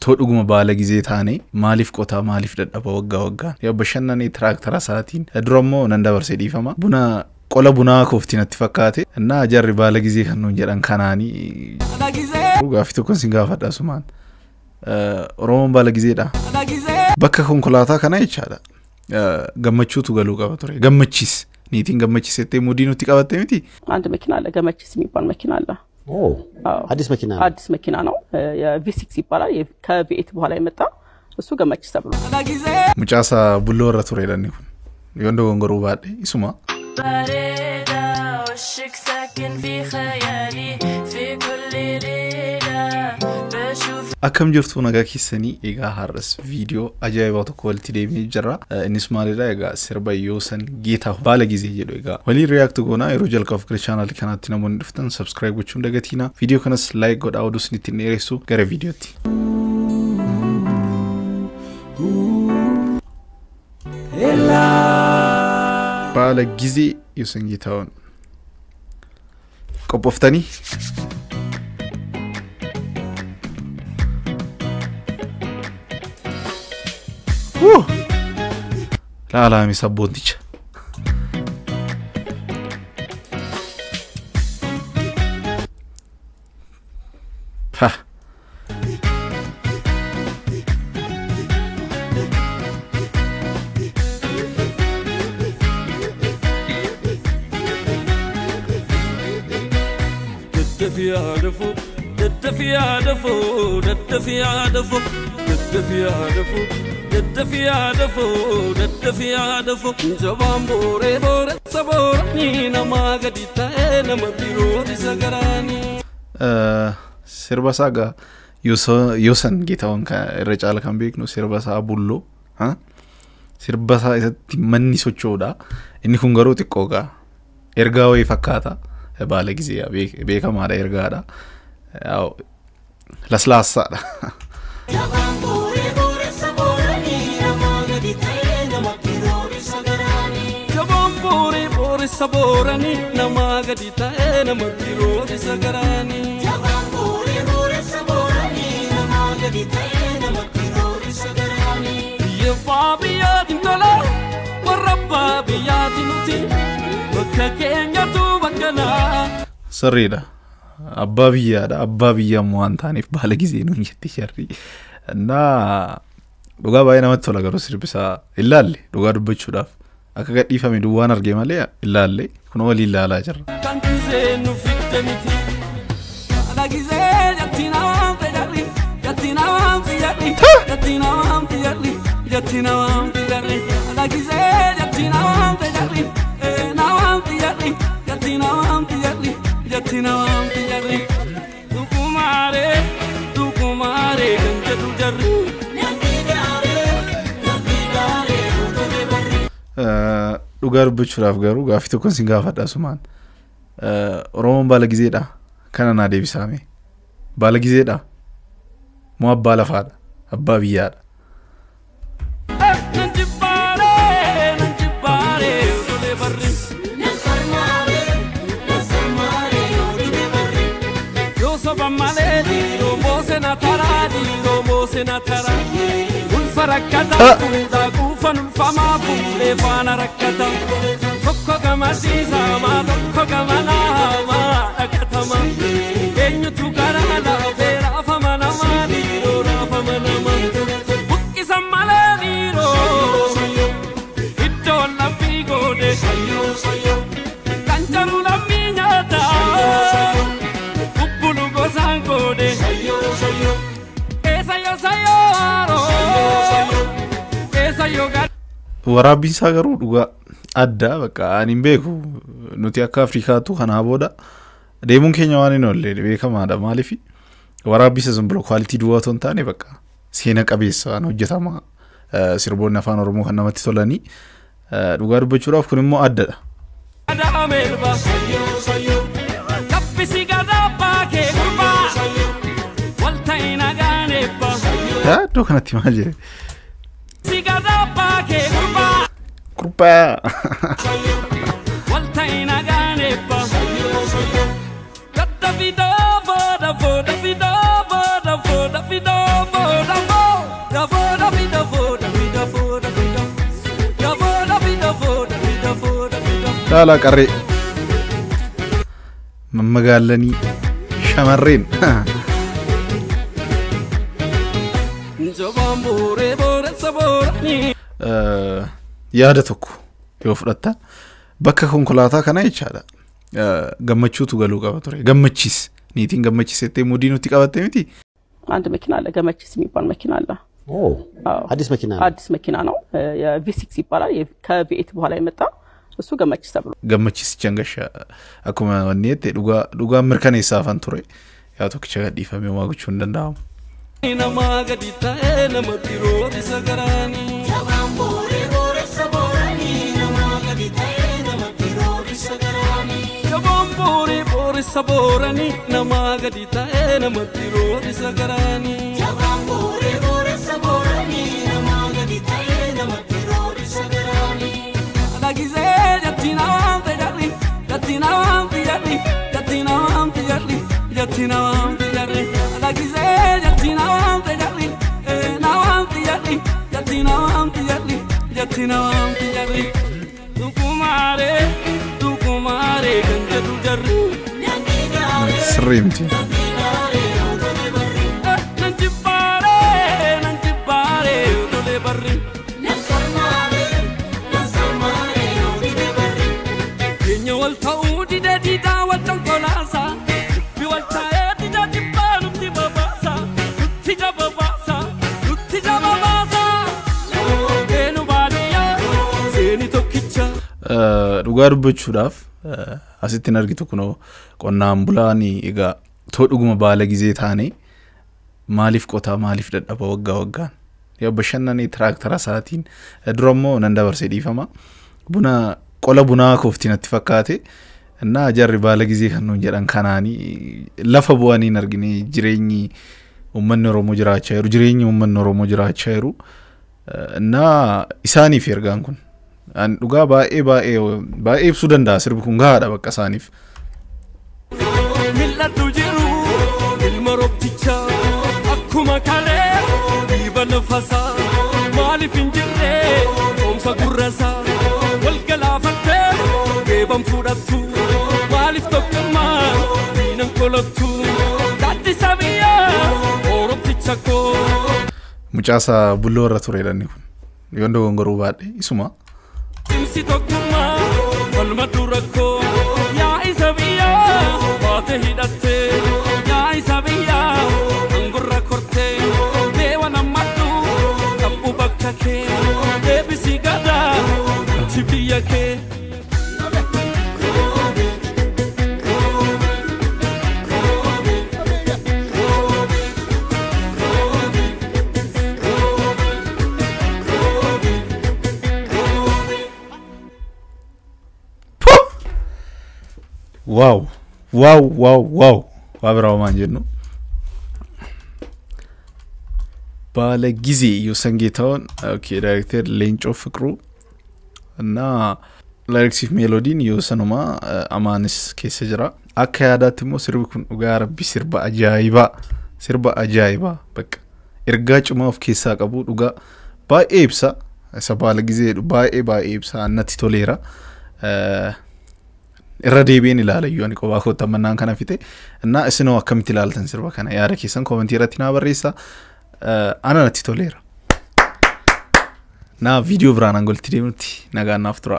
Too dhuguma baala gizee taane maaliif qotaa maaliif dadhaba waggaa waggaan yaa bashannanee tiraaktara isaatiin dura immoo nan dabarsee dhiifama buna qola bunaa koofti natti fakkaate innaa jarri baala gizee kan nuun jedhan kanaanii gaaffii tokkoon sin gaafadha asumaan Oromoon baala gizeedha bakka konkolaataa kana jechaadha gammachuutu galuu qaba ture gammachiis niitiin gammachiisettee mudii nutti qabatte miti አንድ መኪና አለ ገመቺስ የሚባል መኪና አለ። ኦ አዲስ መኪና ነው። አዲስ መኪና ነው። የቪ6 ይባላል። ከቪ8 በኋላ የመጣ እሱ ገመቺስ ተብሎ Mucaasaa bulloo irra ture jedhani kun yoon dogongoruu baadhe isuma. بريدة وشك ساكن في خيالي في كل ليلة بشوف Akkam jirtu nagaa keessanii egaa har'as viidiyoo ajaa'ibaa tokko walitti deemnee jirra. Innis maalidha egaa sirba Yoosan Geetaaf baala gizee jedhu egaa waliin react goonaa yeroo jalqabaaf gara chaanaalii kanaatti namoonni dhuftan subscribe gochuun dagatiina. Viidiyoo kanas like godhaa oduu isinitti hin dheeressu gara viidiyootti. Baala gizee Yoosan Geetahuun qophooftanii? Laalaami sabboonticha. Ha. Sirba isaa egaa Yoosan Geetahuun irra caala kan beeknu sirba isaa bulloo sirba isaa isatti manni socho'uudha. Inni kun garuu xiqqoo egaa ergaa wayii fakkaata. Baala gizee beekamaadha ergaadha. Laslaassaadha. Saborani nama gadi ta'e nama biroo isa garaani. Jabaan buuree buuree saborani nama gadi ta'e nama biroo isa garaani. Biyya abbaa biyyaatiin tola warra abbaa biyyaatiin nuti bakka keenyatu bakka naa. Sirriidha. Abbaa biyyaadha. Abbaa biyyaa immoo waan taaneef baala gizee nuun jetti sharri. Innaa dhugaa baay'ee namatti tola garuu sirbi isaa ilaalle dhugaa dubbachuudhaaf. Akka gadhiifame duwwaan argee malee ilaalle kun waliin ilaalaa jirra. Kan gizee nu fidde miti. Baala gizee jatti namaan fayyadhi jatti namaan fayyadhi jatti namaan fayyadhi jatti namaan fayyadhi baala gizee jatti namaan fayyadhi namaan fayyadhi jatti namaan fayyadhi jatti namaan fayyadhi. Dukumaaree dukumaaree kan jedhu jarri. Dhugaa dubbachuudhaaf garuu gaaffii tokkoon sin gaafadha asumaan. Oromoon baala gizeedha. Kana naa deebisaame. Baala gizeedha. Moo abbaa lafaadha? Abbaa biyyaadha. Nan jibbaaree nan jibbaaree utulee barri. Nan sarmaaree nan sarmaaree utulee barri. Yoo soba malee dhiiroo moosee na taraa dhiiroo moosee na taraa. Ulfa rakkataa fuudhaa kuufan ulfamaa fuudhee faana rakkata. Tokko gama siisamaa tokko gama naamaa dhaqatama. Eenyutu karaa laafee raafama namaa dhiiroo raafama namaa. Buqqisan malee dhiiroo iddoon lammii goone. Kan jaru lammii nyaata bubbulu gosaan goone. Eessa yoo sayyoo haaroo. Waraabbiin isaa garuu dhugaa adda bakka ani hin beeku nuti akka Afrikaattu kanaa booda deemuun keenya waan hin oolle beekamaadha. Maaliif waraabbii isa sun bira kwaalitii duwwaa otoo hin taane bakka seena qabeessa waan hojjetama sirboonni afaan Oromoo kan namatti tolanii dhugaa dubbachuudhaaf kun immoo addadha. Iddoo kanatti maal jedhe? Gurbaa. Laalaa qarree mammagaalanii shamarreen. Jabaan booree booressa booranii. Yaada tokko yoo fudhattan bakka konkolaataa kana jechaadha. Gammachuutu galuu qaba ture. Gammachiis niitiin gammachiisettee mudii nutti qabatte miti. አንድ መኪና አለ፣ ገመቺስ የሚባል መኪና አለ። ኦ አዎ። አዲስ መኪና ነው። አዲስ መኪና ነው። የቪሲክስ ይባላል። ከቪኤት በኋላ የመጣ እሱ ገመቺስ ተብሎ Gammachiis changasha akkuma wanni jette dhugaa dhugaan mirkaneessaafan ture. Yaa tokkicha gadhiifamee homaa gochuu hin danda'amu. Namaa gadi ta'ee namatti roorisa garaanii. Jabaan booree booressa booranii namaa gadi ta'ee namatti roorisa garaanii. Jabaan booree booressa booranii namaa gadi ta'ee namatti roorisa garaanii. Jabaan booree booressa booranii namaa gadi ta'ee namatti roorisa garaanii. Dhagisee jatti namaan jarri jatti namaan jarri jatti namaan jarri jatti namaan jarri dhagisee jatti namaan jarri namaan jarri jatti namaan jarri jatti namaan jarri dukumaaree dukumaaree kan jedhu jarri Sirrii miti. Nan jibbaaree nan jibbaaree tolee barri. Keenya wal ta'uu didee diidaa wal dhonkolaasaa. Dubbi wal taa'ee didaa jibbaa nutti babaasa. Nutti jababaasa. Nutti jababaasa. Seenu baadiyyaa seeni tokkicha. Dhugaa dubbachuudhaaf asitti hin argitu kunoo qonnaan bulaan egaa too dhuguma baala gizee taane maaliif qotaa maaliif dadhaba waggaa waggaan. Yaa bashannanee tiraaktara isaatiin dura immoo nan dabarsee dhiifama. Buna qola bunaa koofti natti fakkaate. Innaa jarri baala gizee kan nuun jedhan kanaanii lafa bu'anii hin argine jireenyi uummanni Oromoo jiraachaa jiru jireenyi uummanni Oromoo jiraachaa jiru. Innaa isaaniif ergaan kun. Ani dhugaa baay'ee baay'ee baay'ee ibsuu danda'a sirbi kun gahaadha bakka isaaniif. Mil'adhu jiru ilma roobtichaa akkuma kalee dhiiba nafasaa maaliif hin jirre qoomsa gurrasaa wal galaafattee geeban fudhattu maaliif tokkummaa diinan kolattu gaaddisa biyyaa oromticha koo. Mucaasaa bulloo irra ture dhanni kun yoon dogongoruu baadhe isuma. Cimsi tokkummaa falma dura koo yaa isa biyyaa baate hidhattee yaa isa biyyaa angurra kortee deewa nammadhu qabbu bakka kee deebisii gadaa achi biyya kee. Waaw waaw waaw waaw waa biraa homaa hin jennu. Baala gizee Yoosan Geetahuun okay ዳይሬክተር Leencoo Fiqiruu እና lyrics fi melodyn Yoosanuma Amaanis keessa jira. Akka yaadaatti immoo sirbi kun dhugaa rabbi sirba ajaa'ibaa sirba ajaa'ibaa bakka ergaa cimaa of keessaa qabu dhugaa baay'ee ibsa. Isa baala gizee jedhu baay'ee baay'ee ibsa natti toleera. Irra deebi'een ilaala iyyuu ani kophaa kootti ammannaan kana fixe. Innaa isinoo akkamitti ilaaltan sirba kana yaada keessan koomentii irratti naa barreessaa. Ana natti toleera. Naa viidiyoo biraan hanga walitti deemnutti nagaan naaf tura.